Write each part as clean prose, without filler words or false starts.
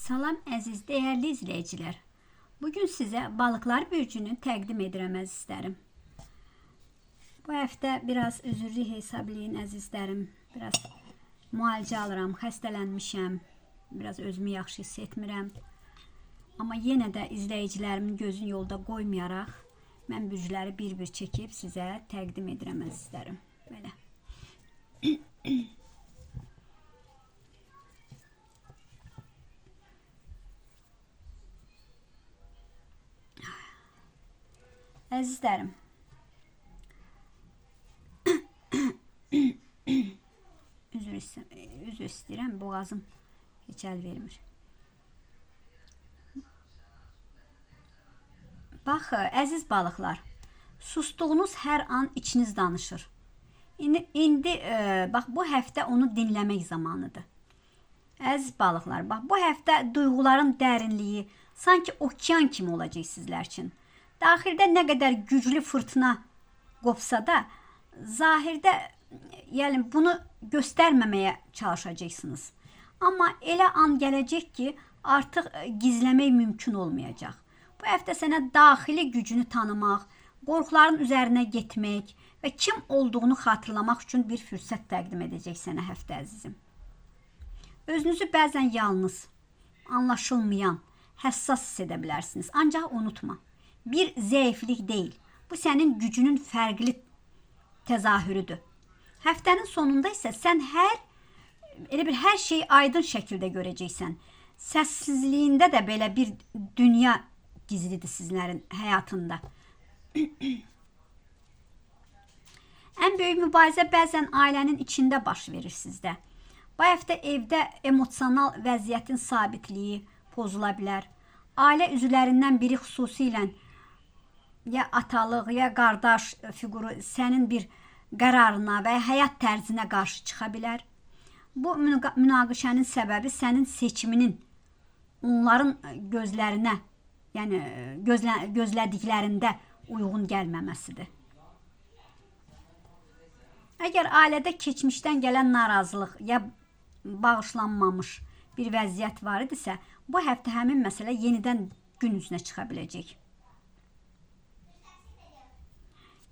Salam əziz dəyərli izləyicilər. Bugün sizə balıqlar bürcünü təqdim edirəm əzizlərim. Bu həftə biraz üzürlü hesablayın əzizlərim. Biraz müalicə alıram, xəstələnmişəm. Biraz özümü yaxşı hiss etmirəm. Amma yenə də izləyicilərimin gözünü yolda qoymayaraq mən bürcləri bir-bir çəkib sizə təqdim edirəm əzizlərim. Belə. Əzizlərim, üzr istəyirəm, boğazım heç əl vermir. Bax, əziz balıqlar, sustuğunuz hər an içiniz danışır. İndi bax, bu həftə onu dinləmək zamanıdır. Əziz balıqlar, bax, bu həftə duyğuların dərinliyi sanki okean kimi olacaq sizlər üçün. Daxildə nə qədər güclü fırtına qopsa da, zahirdə yəni bunu göstərməməyə çalışacaqsınız. Amma elə an gələcək ki, artıq gizləmək mümkün olmayacaq. Bu həftə sənə daxili gücünü tanımaq, qorxuların üzərinə getmək və kim olduğunu xatırlamaq üçün bir fürsət təqdim edəcək sənə həftə əzizim. Özünüzü bəzən yalnız, anlaşılmayan, həssas hiss edə bilərsiniz. Ancaq unutma, bir zəiflik deyil. Bu sənin gücünün fərqli təzahürüdür. Həftənin sonunda isə sən hər şeyi aydın şəkildə görəcəksən. Səssizliyində də belə bir dünya gizlidir sizlərin həyatında. Ən böyük mübarizə bəzən ailənin içində baş verir sizdə. Bu həftə evdə emosional vəziyyətin sabitliyi pozula bilər. Ailə üzvlərindən biri xüsusilə ya atalıq, ya qardaş fiquru sənin bir qərarına və ya həyat tərzinə qarşı çıxa bilər. Bu münaqişənin səbəbi sənin seçiminin onların gözlərinə, yəni gözlədiklərində uyğun gəlməməsidir. Əgər ailədə keçmişdən gələn narazılıq ya bağışlanmamış bir vəziyyət var idisə, bu həftə həmin məsələ yenidən gün üzünə çıxa biləcək.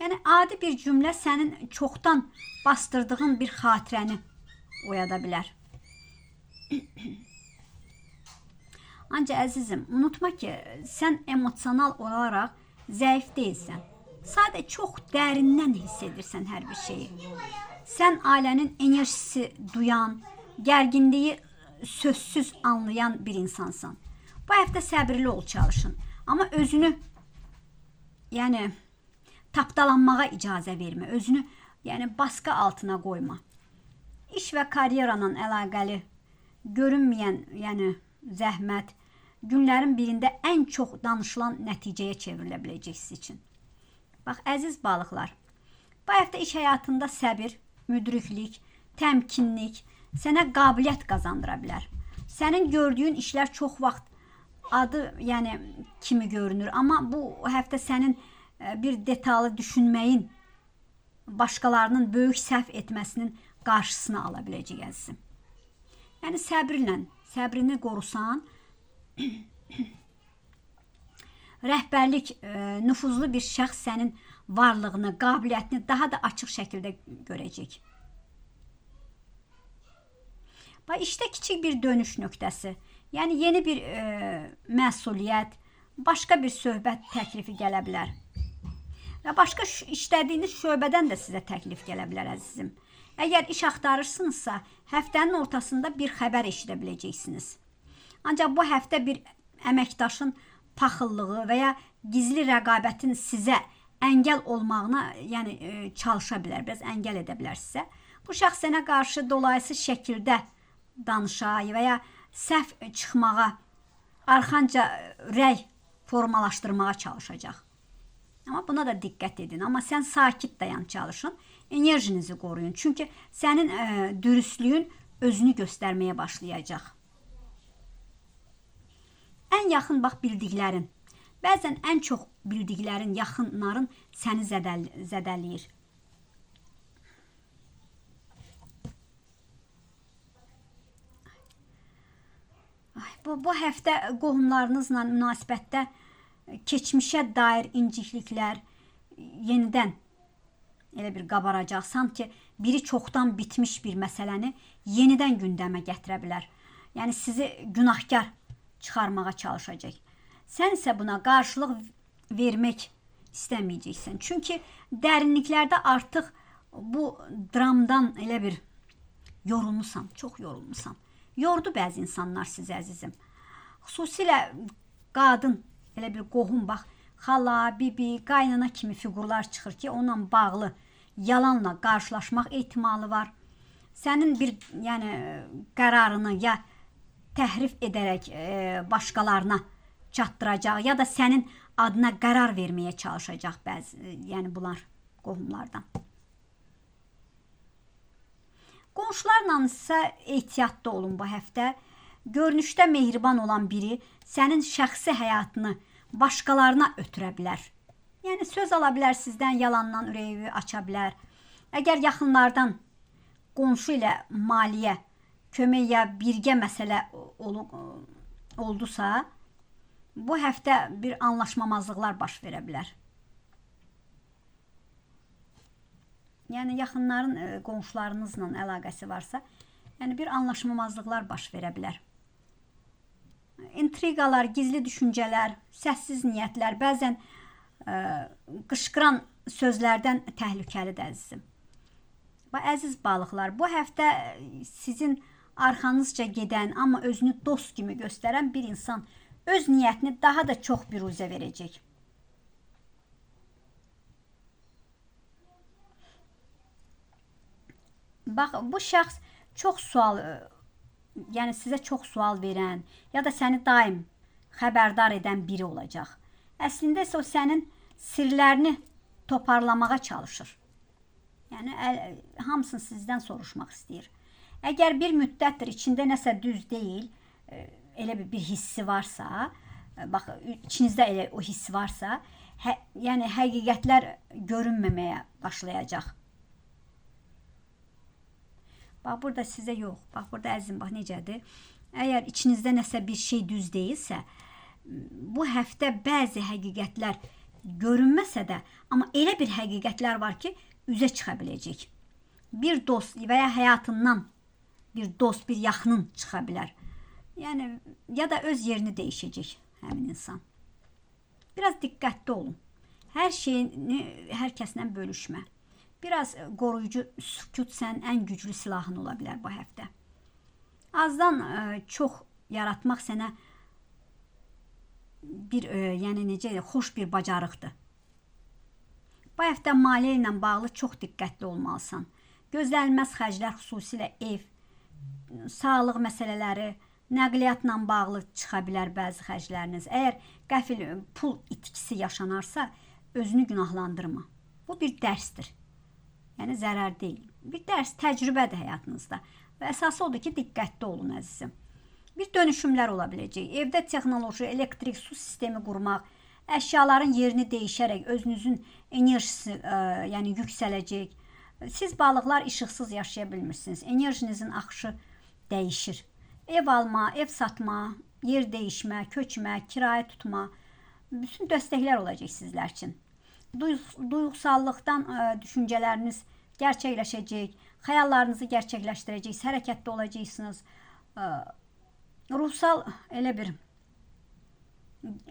Yəni, adi bir cümlə sənin çoxdan bastırdığın bir xatirəni oyada bilər. Ancaq əzizim, unutma ki, sən emosional olaraq zəif deyilsən. Sadə çox dərindən hiss edirsən hər bir şeyi. Sən ailənin enerjisi duyan, gərginliyi sözsüz anlayan bir insansan. Bu həftə səbirli ol çalışın. Amma özünü, yəni, tapdalanmağa icazə vermə. Özünü, yəni, baskı altına qoyma. İş və karyeranla əlaqəli görünməyən, yəni, zəhmət günlərin birində ən çox danışılan nəticəyə çevrilə biləcək siz üçün. Bax, əziz balıqlar, bu həftə iş həyatında səbir, müdriklik, təmkinlik sənə qabiliyyət qazandıra bilər. Sənin gördüyün işlər çox vaxt adı, yəni, kimi görünür. Amma bu həftə sənin bir detalı düşünməyin, başqalarının böyük səhv etməsinin qarşısını ala biləcək əzizim. Yəni, səbirlə, səbrini qorusan, rəhbərlik, nüfuzlu bir şəxs sənin varlığını, qabiliyyətini daha da açıq şəkildə görəcək. Bax, işdə kiçik bir dönüş nöqtəsi, yəni yeni bir məsuliyyət, başqa bir söhbət təklifi gələ bilər. Və başqa işlədiyiniz şöbədən də sizə təklif gələ bilər əzizim. Əgər iş axtarırsınızsa, həftənin ortasında bir xəbər eşidə biləcəksiniz. Ancaq bu həftə bir əməkdaşın paxıllığı və ya gizli rəqabətin sizə əngəl olmağına, yəni çalışa bilər, biraz əngəl edə bilər sizə. Bu şəxs sənə qarşı dolayısız şəkildə danışa və ya səhv çıxmağa, arxanca rəy formalaşdırmağa çalışacaq. Amma buna da diqqət edin. Amma sən sakit dayan çalışın, enerjinizi qoruyun. Çünki sənin dürüstlüyün özünü göstərməyə başlayacaq. Ən yaxın bax bildiklərin, bəzən ən çox bildiklərin, yaxınların səni zədələyir. Ay, Bu həftə qohumlarınızla münasibətdə keçmişə dair incikliklər yenidən elə bir qabaracaq. Sanki biri çoxdan bitmiş bir məsələni yenidən gündəmə gətirə bilər. Yəni sizi günahkar çıxarmağa çalışacaq. Sən isə buna qarşılıq vermək istəməyəcəksən. Çünki dərinliklərdə artıq bu dramdan elə bir yorulmusan, çox yorulmusan. Yordu bəzi insanlar sizi əzizim. Xüsusilə qadın, elə bir qohum, bax, xala, bibi, qaynana kimi fiqurlar çıxır ki, onunla bağlı yalanla qarşılaşmaq ehtimalı var. Sənin bir yəni qərarını ya təhrif edərək başqalarına çatdıracaq, ya da sənin adına qərar verməyə çalışacaq bəzi, yəni bunlar qohumlardan. Qonşularla isə ehtiyatlı olun bu həftə. Görünüşdə mehriban olan biri sənin şəxsi həyatını başqalarına ötürə bilər. Yəni söz ala bilər sizdən, yalandan ürəyi aça bilər. Əgər yaxınlardan qonşu ilə maliyyə, kömək ya birgə məsələ oldusa, bu həftə bir anlaşmamazlıqlar baş verə bilər. Yəni yaxınların qonşularınızla əlaqəsi varsa, yəni bir anlaşmamazlıqlar baş verə bilər. İntriqalar, gizli düşüncələr, səssiz niyyətlər, bəzən qışqıran sözlərdən təhlükəlidir əzizim. Bax, əziz balıqlar, bu həftə sizin arxanızca gedən, amma özünü dost kimi göstərən bir insan öz niyyətini daha da çox biruzə verəcək. Bax, bu şəxs çox sual, yəni sizə çox sual verən ya da səni daim xəbərdar edən biri olacaq. Əslində isə o sənin sirlərini toparlamağa çalışır. Yəni hamısını sizdən soruşmaq istəyir. Əgər bir müddətdir içində nəsə düz deyil, elə bir hissi varsa, bax, içinizdə elə o hiss varsa, yəni həqiqətlər görünməməyə başlayacaq. Bax, burada sizə yox. Bax, burada əzizim, bax, necədir? Əgər içinizdə nəsə bir şey düz deyilsə, bu həftə bəzi həqiqətlər görünməsə də, amma elə bir həqiqətlər var ki, üzə çıxa biləcək. Bir dost və ya həyatından bir dost, bir yaxının çıxa bilər. Yəni, ya da öz yerini dəyişəcək həmin insan. Biraz diqqətli olun. Hər şeyini hər kəslə bölüşmə. Biraz qoruyucu sükut sənin ən güclü silahın ola bilər bu həftə. Azdan çox yaratmaq sənə bir, yəni necə, xoş bir bacarıqdır. Bu həftə maliyyə ilə bağlı çox diqqətli olmalısan. Gözlənilməz xərclər, xüsusilə ev, sağlıq məsələləri, nəqliyyatla bağlı çıxa bilər bəzi xərcləriniz. Əgər qəfil pul itkisi yaşanarsa, özünü günahlandırma. Bu bir dərsdir. Yəni zərər deyil. Bir dərs, təcrübədir həyatınızda. Və əsası odur ki, diqqətli olun əzizim. Bir dönüşümlər ola biləcək. Evdə texnoloji, elektrik, su sistemi qurmaq, əşyaların yerini dəyişərək özünüzün enerjisi yəni yüksələcək. Siz balıqlar işıqsız yaşaya bilmirsiniz. Enerjinizin axışı dəyişir. Ev alma, ev satma, yer dəyişmə, köçmə, kirayə tutma, bütün dəstəklər olacaq sizlər üçün. Duyğusallıqdan düşüncələriniz gerçəkləşəcək, xəyallarınızı gerçəkləşdirəcəksiniz, hərəkətdə olacaqsınız. Ruhsal elə bir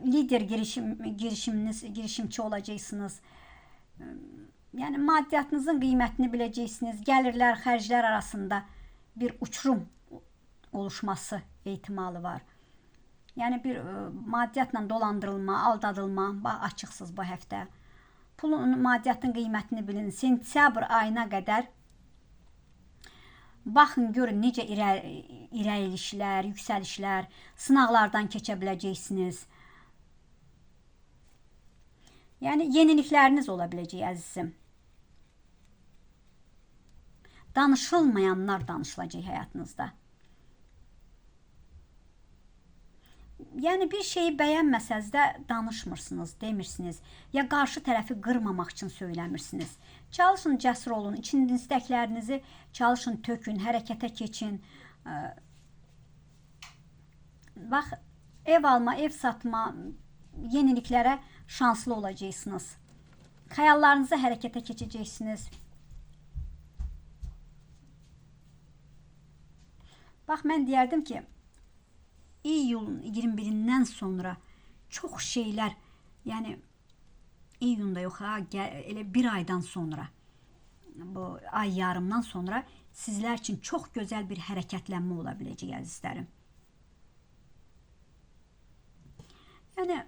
lider girişimçi olacaqsınız. Yəni maddiyyatınızın qiymətini biləcəksiniz. Gəlirlər, xərclər arasında bir uçurum oluşması ehtimalı var. Yəni bir maddiyyatla dolandırılma, aldadılma, bax açıqsız bu həftə. Pulun, maddiyyatın qiymətini bilin. Sentyabr ayına qədər baxın, görün necə irəlilişlər, yüksəlişlər, sınaqlardan keçə biləcəksiniz. Yəni yenilikləriniz ola biləcək əzizim. Danışılmayanlar danışılacaq həyatınızda. Yəni bir şeyi bəyənməsəz də danışmırsınız, demirsiniz. Ya qarşı tərəfi qırmamaq üçün söyləmirsiniz. Çalışın, cəsur olun, içinizdəkilərinizi çalışın, tökün, hərəkətə keçin. Bax, ev alma, ev satma, yeniliklərə şanslı olacaqsınız. Xəyallarınızı hərəkətə keçəcəksiniz. Bax, mən deyərdim ki, iyulun 21-dən sonra çox şeylər, yəni iyunda yox ha, elə bir aydan sonra, bu ay yarımdan sonra sizlər üçün çox gözəl bir hərəkətlənmə ola biləcək əzizlərim. Yəni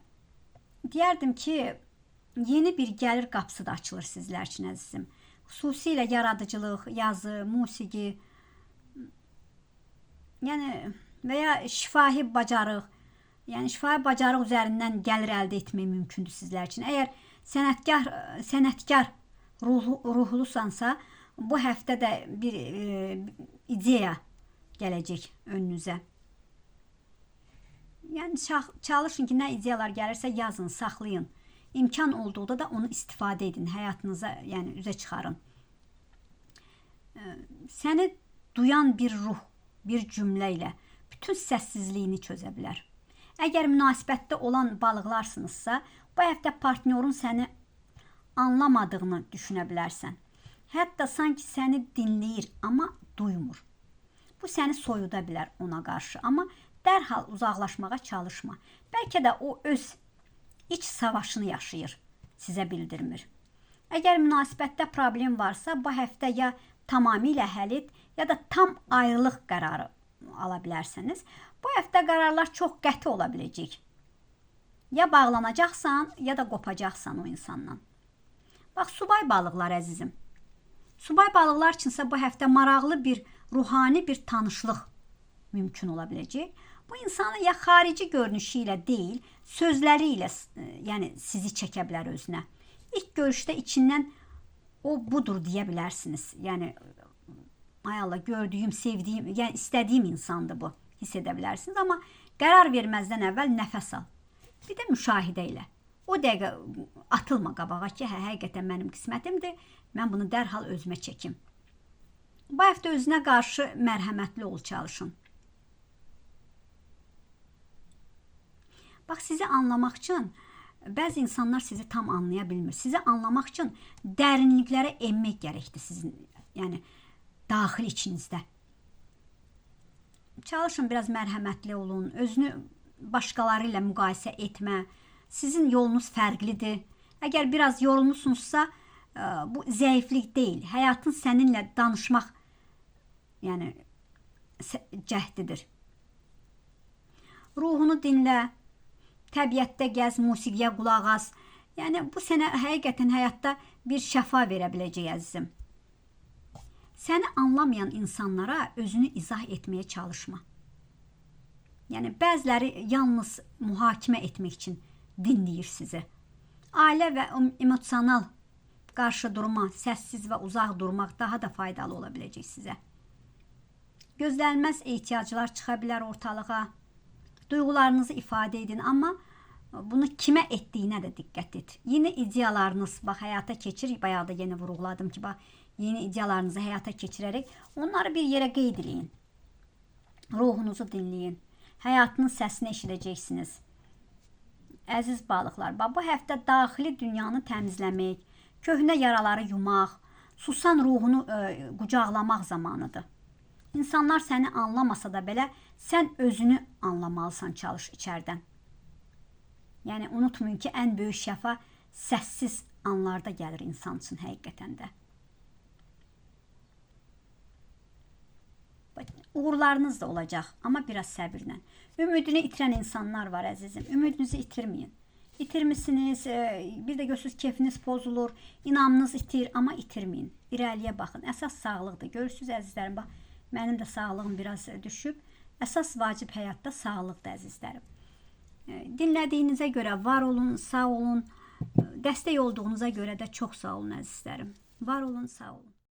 deyərdim ki, yeni bir gəlir qapısı da açılır sizlər üçün əzizim. Xüsusilə yaradıcılıq, yazı, musiqi, yəni və ya şifahi bacarıq, yəni şifahi bacarıq üzərindən gəlir əldə etmək mümkündür sizlər üçün. Əgər sənətkar ruhlusansa, bu həftə də bir ideya gələcək önünüzə. Yəni çalışın ki, nə ideyalar gəlirsə yazın, saxlayın. İmkan olduqda da onu istifadə edin, həyatınıza, yəni üzə çıxarın. Səni duyan bir ruh, bir cümlə ilə bütün səssizliyini çözə bilər. Əgər münasibətdə olan balıqlarsınızsa, bu həftə partnyorun səni anlamadığını düşünə bilərsən. Hətta sanki səni dinləyir, amma duymur. Bu səni soyuda bilər ona qarşı, amma dərhal uzaqlaşmağa çalışma. Bəlkə də o öz iç savaşını yaşayır, sizə bildirmir. Əgər münasibətdə problem varsa, bu həftə ya tamamilə həll et, ya da tam ayrılıq qərarı ala bilərsiniz. Bu həftə qərarlar çox qəti ola biləcək. Ya bağlanacaqsan, ya da qopacaqsan o insandan. Bax, subay balıqlar əzizim. Subay balıqlar üçünsə bu həftə maraqlı bir ruhani bir tanışlıq mümkün ola biləcək. Bu insanı ya xarici görünüşü ilə deyil, sözləri ilə, yəni sizi çəkə bilər özünə. İlk görüşdə içindən o budur deyə bilərsiniz. Yəni ay Allah, gördüyüm, sevdiyim, yəni istədiyim insandır bu, hiss edə bilərsiniz. Amma qərar verməzdən əvvəl nəfəs al. Bir də müşahidə ilə. O dəqiqə atılma qabağa ki, hə, həqiqətən mənim qismətimdir, mən bunu dərhal özümə çəkim. Bu həftə özünə qarşı mərhəmətli ol, çalışın. Bax, sizi anlamaq üçün, bəzi insanlar sizi tam anlaya bilmir. Sizi anlamaq üçün dərinliklərə enmək gərəkdir sizin, yəni daxil içinizdə. Çalışın, biraz mərhəmətli olun, özünü başqaları ilə müqayisə etmə. Sizin yolunuz fərqlidir. Əgər biraz yorulmuşsunuzsa, bu zəiflik deyil. Həyatın səninlə danışmaq, yəni cəhdidir. Ruhunu dinlə, təbiətdə gəz, musiqiyə qulaq as. Yəni bu sənə həqiqətən həyatda bir şəfa verə biləcək əzizim. Səni anlamayan insanlara özünü izah etməyə çalışma. Yəni bəziləri yalnız mühakimə etmək üçün dinləyir sizi. Ailə və emosional qarşı durma, səssiz və uzaq durmaq daha da faydalı ola biləcək sizə. Gözlənilməz ehtiyaclar çıxa bilər ortalığa. Duyğularınızı ifadə edin, amma bunu kimə etdiyinə də diqqət et. Yeni ideyalarınız, bax, həyata keçir. Bayağı da yenə vurğuladım ki, bax, yeni ideyalarınızı həyata keçirərək onları bir yerə qeyd eləyin. Ruhunuzu dinləyin. Həyatının səsini eşidəcəksiniz. Əziz balıqlar, bax, bu həftə daxili dünyanı təmizləmək, köhnə yaraları yumaq, susan ruhunu qucaqlamaq zamanıdır. İnsanlar səni anlamasa da belə, sən özünü anlamalısan, çalış içərdən. Yəni unutmayın ki, ən böyük şəfa səssiz anlarda gəlir insan üçün həqiqətən də. Uğurlarınız da olacaq, amma biraz səbirlə. Ümidini itirən insanlar var əzizim. Ümidinizi itirməyin. İtirmisiniz, bir də görürsünüz keyfiniz pozulur, inamınız itir, amma itirməyin. İrəliyə baxın. Əsas sağlıqdır. Görürsünüz əzizlərim, bax, mənim də sağlığım biraz düşüb. Əsas vacib həyatda sağlıqdır əzizlərim. Dinlədiyinizə görə var olun, sağ olun. Dəstək olduğunuza görə də çox sağ olun əzizlərim. Var olun, sağ olun.